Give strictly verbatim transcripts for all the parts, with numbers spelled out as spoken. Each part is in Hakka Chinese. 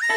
东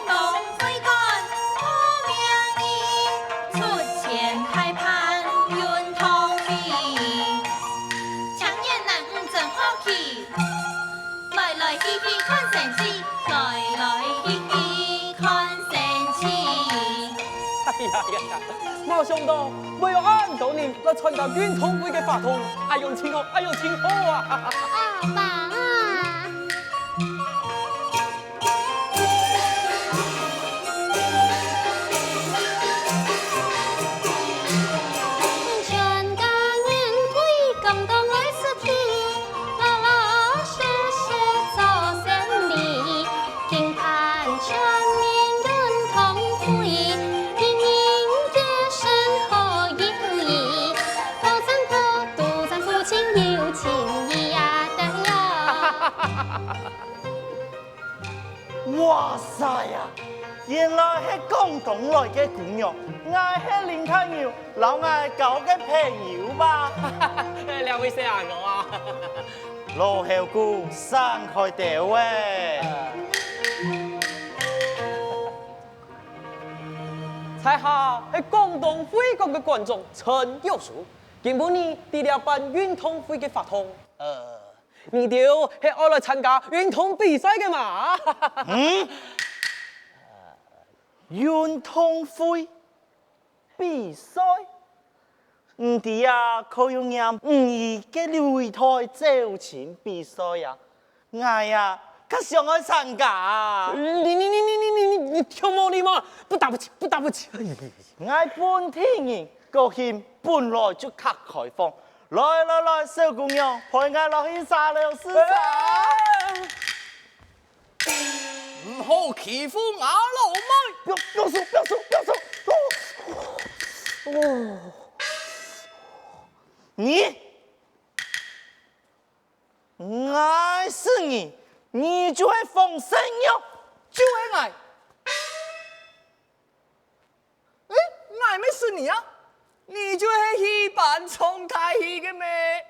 东会馆好名义，出钱大办运动会，青年男女真好奇，来来去去看神奇，来来去去看神奇。哎呀呀呀，没想到会有恁多人来参加运动会个活动，哎呦，真好，哎呦，真好啊！阿爸啊！ 哇塞呀！原來係廣東來个姑娘，𠊎係林大牛，摎𠊎交个朋友吧。兩位細阿哥啊，老猴牯，散開兜仔。在下係廣東會館个館長陳玉書，今晡日在這辦運動會个活動。呃， 你兜係愛來參加運動比賽个嘛？嗯？運動會？比賽？毋知啊，可有人五一个擂台走親比賽啊？𠊎啊，較想愛參加啊！你你你你你你你你，你聽無禮貌，不打不起，不打不起。𠊎本地人，個性本來就較開放， 來來來，小姑娘，陪𠊎落去茶樓食茶。毋好欺負吾老妹！不要，不要說，不要說，不要說！哦，你，𠊎識你，你就係黃聖玉，就係𠊎。 欸，𠊎乜識你啊？你就係戲班唱大戲个咩？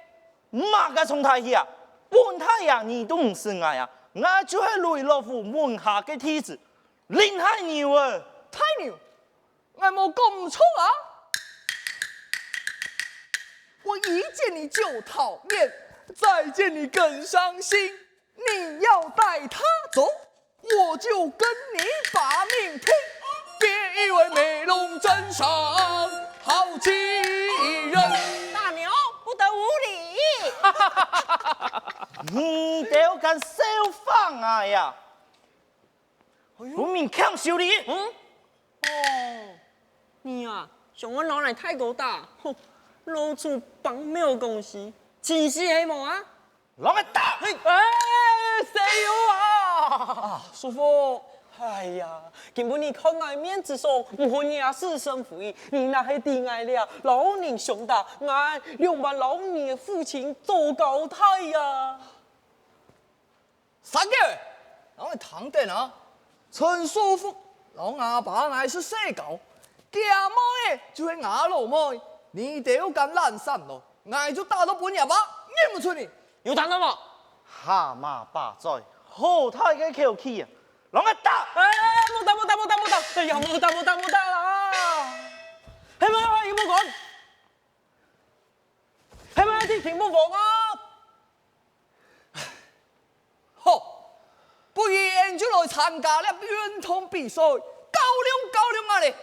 麼个唱大戲啊？本大爺你都毋識𠊎啊？𠊎就係雷洛府門下个弟子，林大牛啊！大牛，𠊎無講毋著啊！我一見你就討厭，再見你更傷心。 你要帶他走，我就跟你把命聽。別以為美濃鎮上好幾人。大牛，不得無禮！你兜敢笑話𠊎呀？分明欠修理！嗯？哦，你啊，想愛摎𠊎大哥打，哼，老鼠挷貓公屎，真係係無啊？ 摎𠊎打！哎，哎，細友啊！啊，叔父，哎呀，今晡日看𠊎面子上，毋好惹是生非，你若係知𠊎了，摎人相打，𠊎仰般摎你个父親做交代呀？三個，摎𠊎聽等啊！ 陳叔父摎吾爸𠊎係世交，厥妹仔就係吾老妹，你兜敢懶散來，𠊎就打到分若爸認毋出你。有聽到無？蝦蟆把嘴，好大个口氣啊！摎𠊎打！哎，莫打，莫打，莫打，莫打！哎呀，莫打，莫打，莫打啦！係無？係無？莫講！係無？聽聽莫講啊！ 好，不如𠊎就來參加這運動比賽，較量較量啊咧！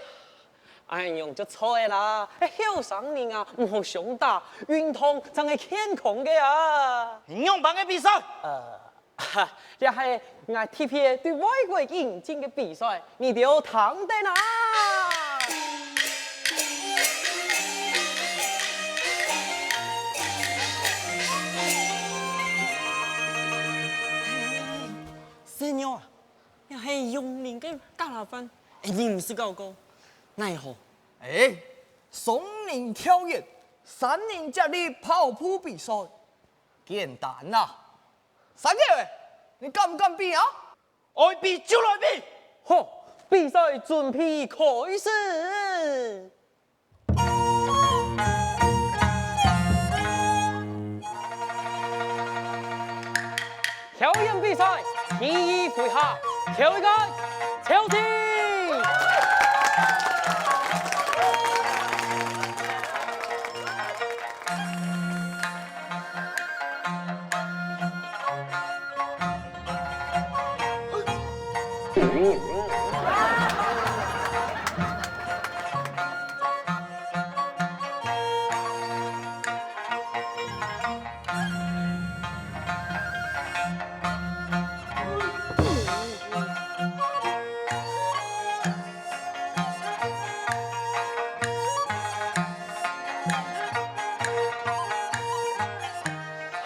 恁樣就著啦，後生人啊，毋好相打，運動正係健康个啊！仰般个比賽？呃，哈，這係𠊎特別對外國引進个比賽，你兜聽等啊！欸，你毋識教過，奈何？欸，雙人跳遠，三人接力跑步比賽，簡單啊！三條欸，你敢毋敢比啊？愛比就來比！好，比賽準備開始！ 跳遠比賽，第一回合，第一个，跳起！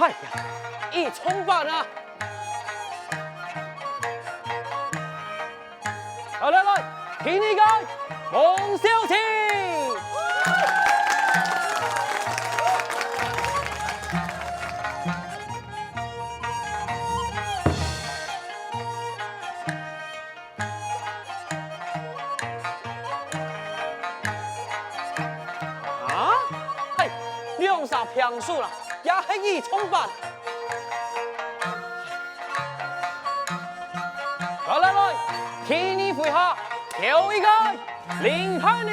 哎呀，一長板啊！ 來來來，第二个，黃小姐！啊？嘿，兩儕平手啦，也係一長板。 來來來，第二回合，第一个，領牌了！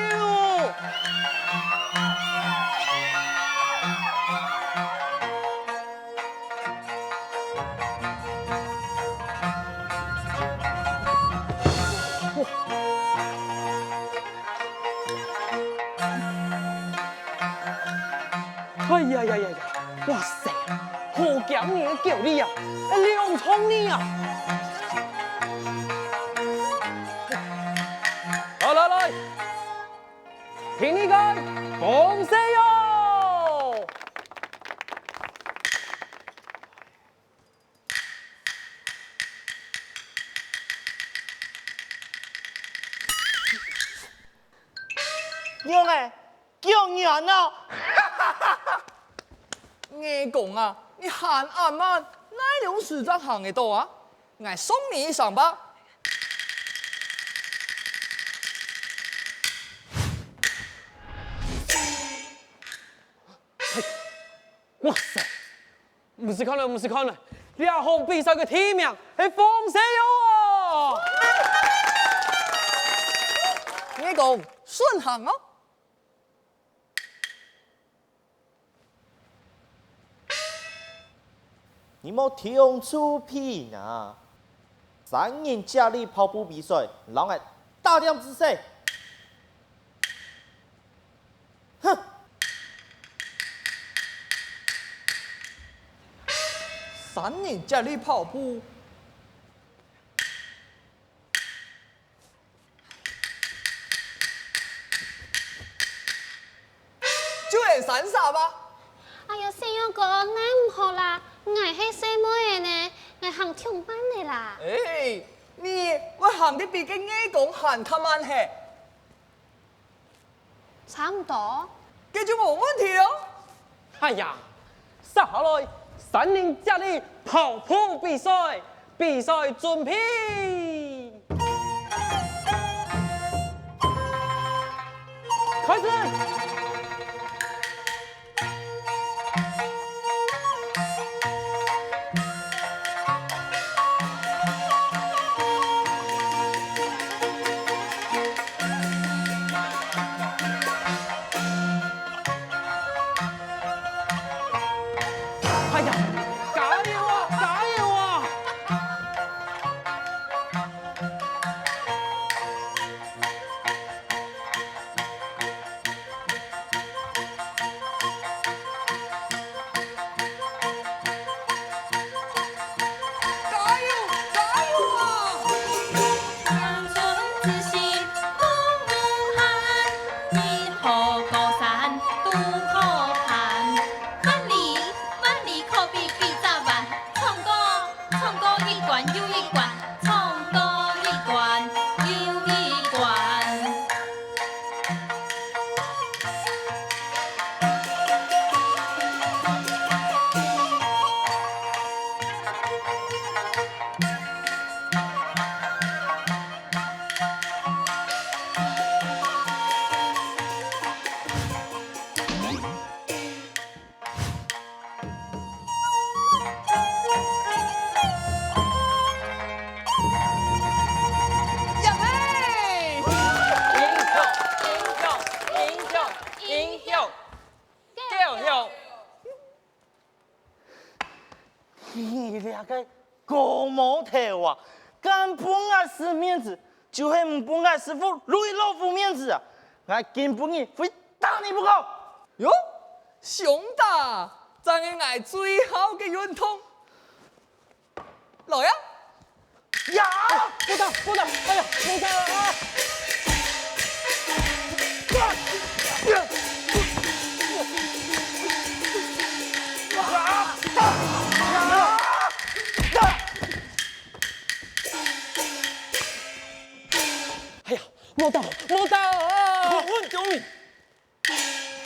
哎呀呀呀呀！哇塞，好驚人个腳力啊！兩重呢啊！來來來，第二个，恭喜喲！ 仰仔，腳軟啊！𠊎講啊，你還恁慢，哪有時間行得到啊？𠊎送你一程吧。哇塞！ 毋使看了，毋使看了，這項比賽个第一名係黃小姐哦！𠊎講，順行哦！你莫停出品啊！三人接力跑步比賽，摎𠊎打點姿勢！ 哼！三人接力跑步，就係三儕吧？哎喲，細勇哥，𠊎毋好啦，𠊎係細妹仔呢，𠊎行長板仔啦。欸，你會行得比該𠊎講還較慢嘿。 差毋多。該就無問題囉。哎呀，接下來，三人接力跑步比賽，比賽準備，開始！ 哎呀，加油啊，加油啊！你這個 高毛頭啊，敢分𠊎使面子，就係毋分𠊎師傅雷老虎面子啊！𠊎今晡日非打你不可！喲，相打，正係𠊎最好个運動。來啊！呀！不打，不打，哎呀，不打啊！ 哎呀，無打，無打啊！好運中人，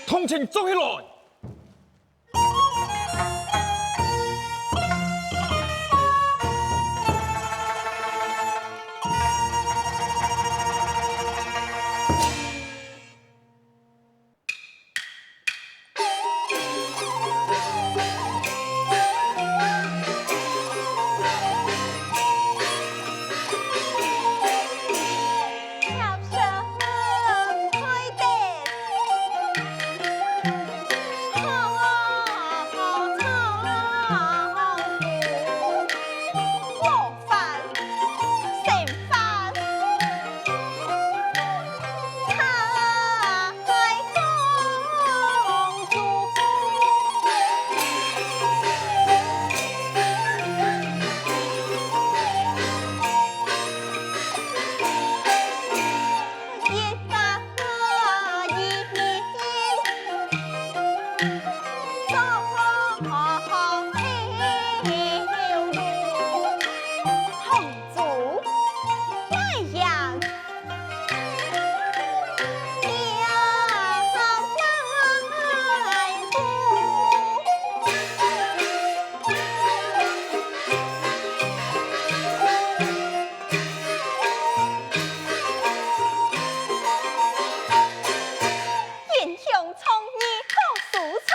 銅錢捉起來！ 英雄仗義好輸財，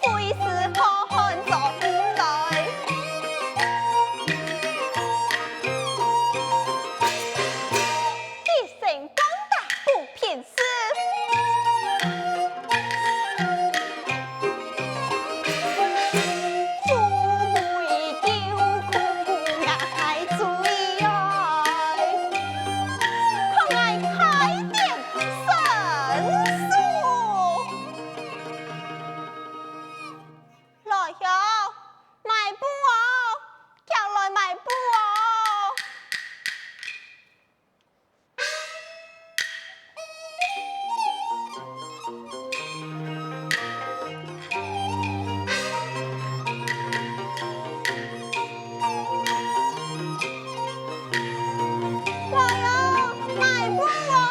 會使好漢做毋來。一身光大不平事， 來喲，賣布哦，遽來賣布哦！ 來哦，賣布哦！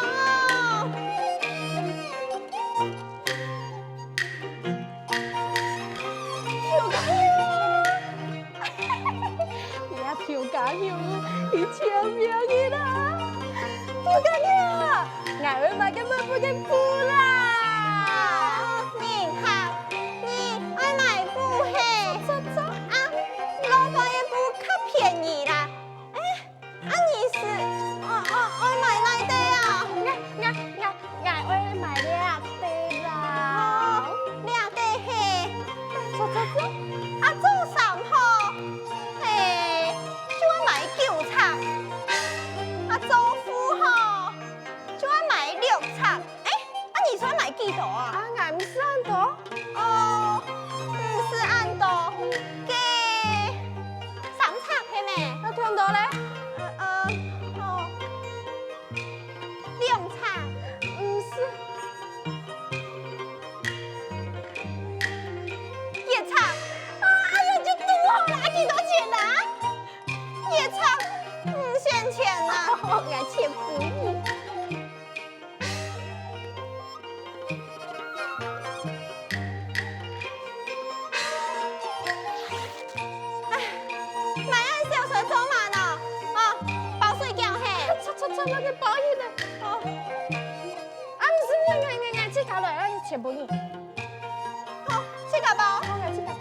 這頭家娘，你千萬啊！頭家娘，𠊎愛買个賣布个布啦！人客，你愛買布嘿？著，著，著。啊，老闆个布較便宜啦。欸， 啊，你係，哦，哦，愛買哪對啊？𠊎，𠊎，𠊎，𠊎愛買這對啦。哦，這對嘿。著，著，著。啊，做衫吼，嘿，就愛買九尺。啊，做褲吼，就愛買六尺。欸，啊，你想買幾多啊？啊，𠊎毋使恁多。 哦，毋使恁多，該三尺係無？啊，忒多咧？呃，呃，哦，兩尺。毋使。一尺。啊，哎呀，就堵好啦，幾多錢啊？一尺五仙錢啊。𠊎切分你。 唉，買恁少水做麼个呢？哦，包水餃嘿。著，著，著，該包起來。哦。啊，毋使，𠊎，𠊎，𠊎，𠊎自家來，𠊎切分你。好，自家包。好，𠊎自家包。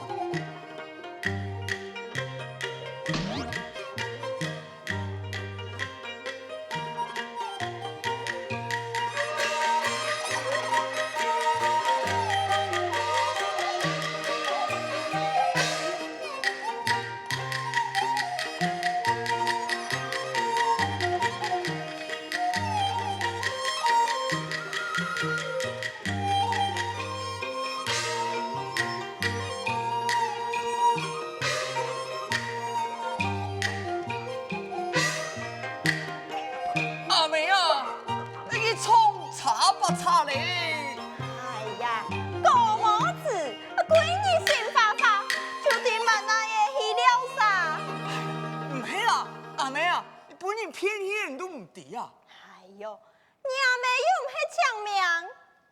分人騙去你都毋知啊？哎喲，若姆又毋係青盲，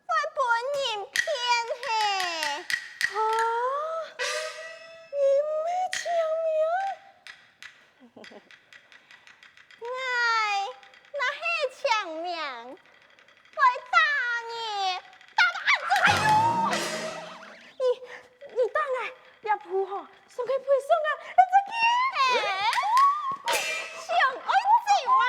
會分人騙嘿。啊？你毋係青盲？ 𠊎若係青盲，會打你，打到恁重。哎喲！你，你打𠊎，這鋪吼，算係賠償啊，你再見。哎，想愛走啊！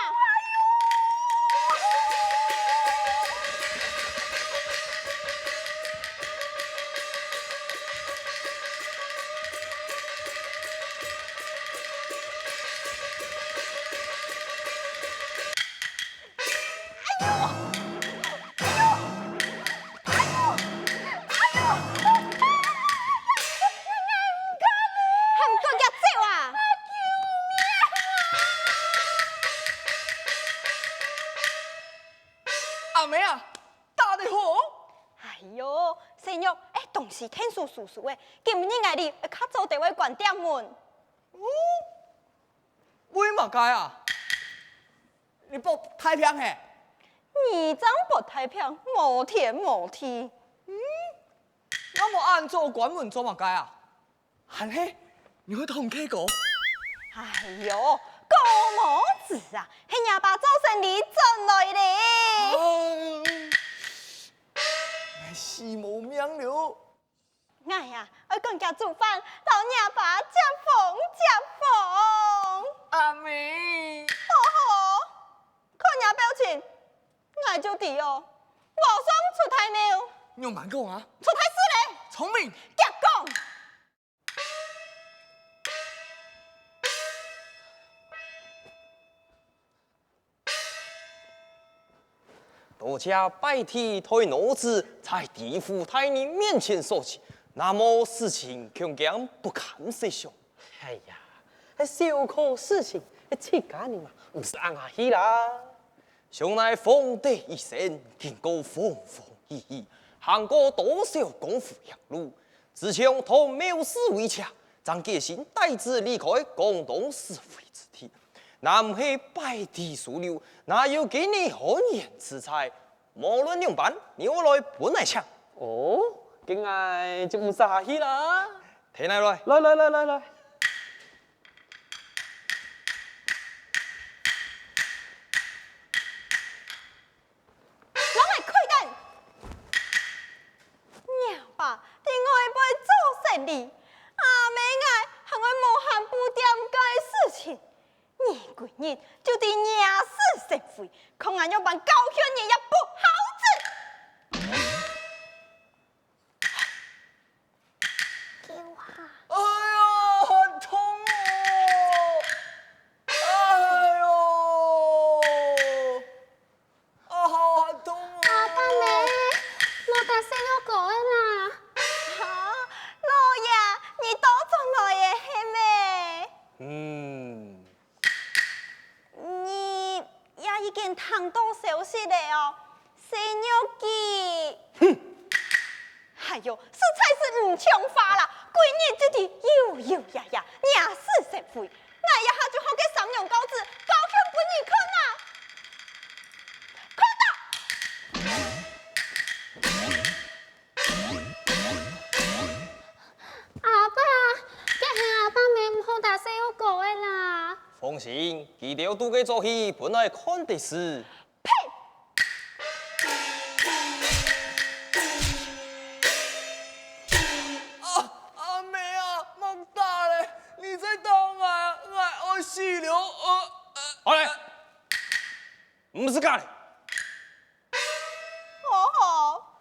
還毋趕緊走啊！阿姆啊，打得好！哎喲，細玉，哎，東西𢯭手收收仔，今日𠊎俚較早兜會關店門。哦，為麼个啊？ 你發大病嘿？你正發大病，無天無地。嗯，該無恁早關門做麼个啊？還係你會同客哥？哎喲，哥無子啊，係若爸做生理轉來咧。哎，死無命了！ 𠊎啊，愛趕遽煮飯，摎若爸接風接風。阿姆。好好，看若表情，𠊎就知哦，和尚出大謬。仰般講啊？出大事咧！聰明。遽講！ 多謝拜地代老子在知府大人面前說情，若無事情恐驚不堪設想。哎呀，係小可事情，係自家人嘛，毋使恁客氣啦。想來皇帝一生經過風風雨雨，行過多少江湖險路，自從唐妙寺圍牆，正決心帶子離開廣東是非之地。 若毋係拜地收留，哪有今日安然自在？無論仰般，你愛來分𠊎請。哦，該𠊎就毋使客氣啦。提來來。來來來來來。 摎𠊎開燈！若爸在外背做生理，阿姆𠊎還愛無閒顧店家个事情。你歸日就知惹是生非，看𠊎仰般教訓你這不孝子！ 救下！哎喲，好痛哦！哎喲，啊，好，好痛哦！阿爸姆，莫打細玉哥仔啦！哈，老爺，你倒轉來了係無？嗯。 你也已經聽到消息了哦，細玉佢。哼！哎喲，實在是毋像話啦！歸日就知有有呀呀，惹是生非。𠊎這下就好个三娘教子，教訓分你看啊！看到！ 阿爸，該係阿爸姆毋好打細玉哥仔啦。放心，佢兜肚个做戲本來看得識。呸！啊，阿姆啊，莫打咧！你再打𠊎，𠊎愛死了！呃，呃。好咧，毋使打咧。 好好，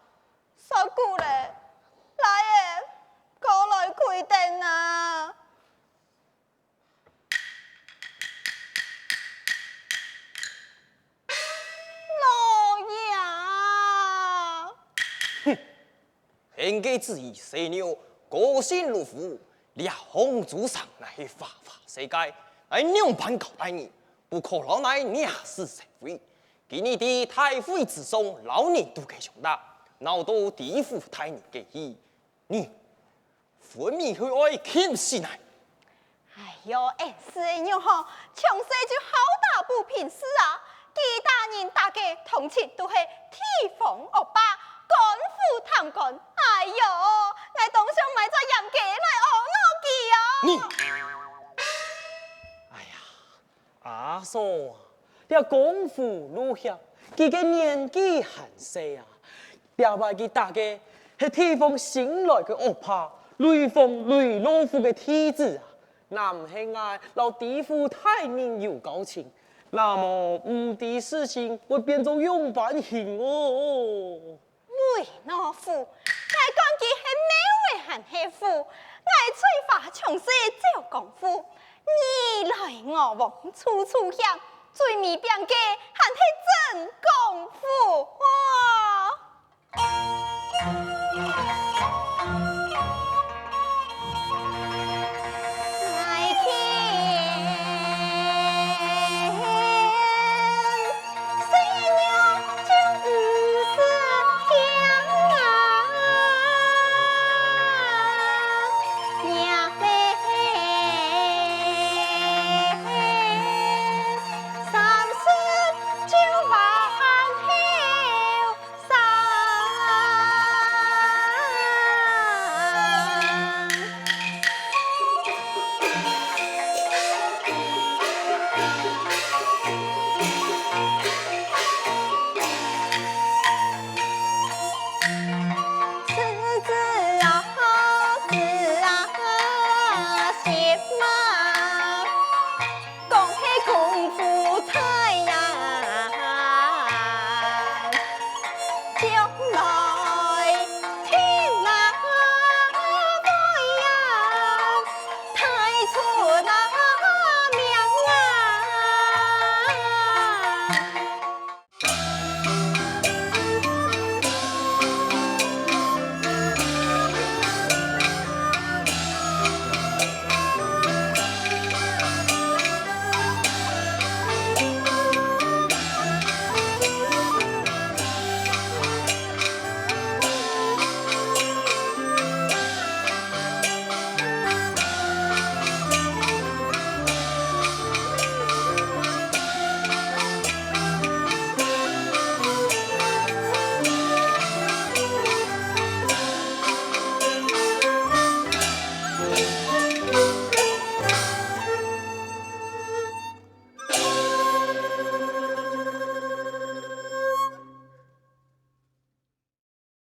煞久咧，來仔，過來開燈啊！老爺啊！哼，天公之意，細玉，高興如虎，這杭州城乃係花花世界，𠊎仰般交代你，不可摎𠊎惹是生非。 今日在大會之上，摎你鬥个相打，鬧到知府大人个氣，你分明係愛氣死𠊎！哎喲，恩師个玉吼，從細就好打不情都係地方惡霸，官府貪官。哎喲，𠊎當想買隻鹽雞來呵咾佢哦。你，哎呀，阿嫂啊，這江湖路險，佢个年紀還細啊，這擺佢打个係地方新來个惡霸，雷鋒雷老虎个弟子啊！ 若毋係𠊎摎知府大人有交情，那麼毋知事情會變做仰般形哦。雷老虎，𠊎管佢係廟仔還係府，𠊎翠花從細走江湖，你來我往處處險，最尾變个還係真江湖哦。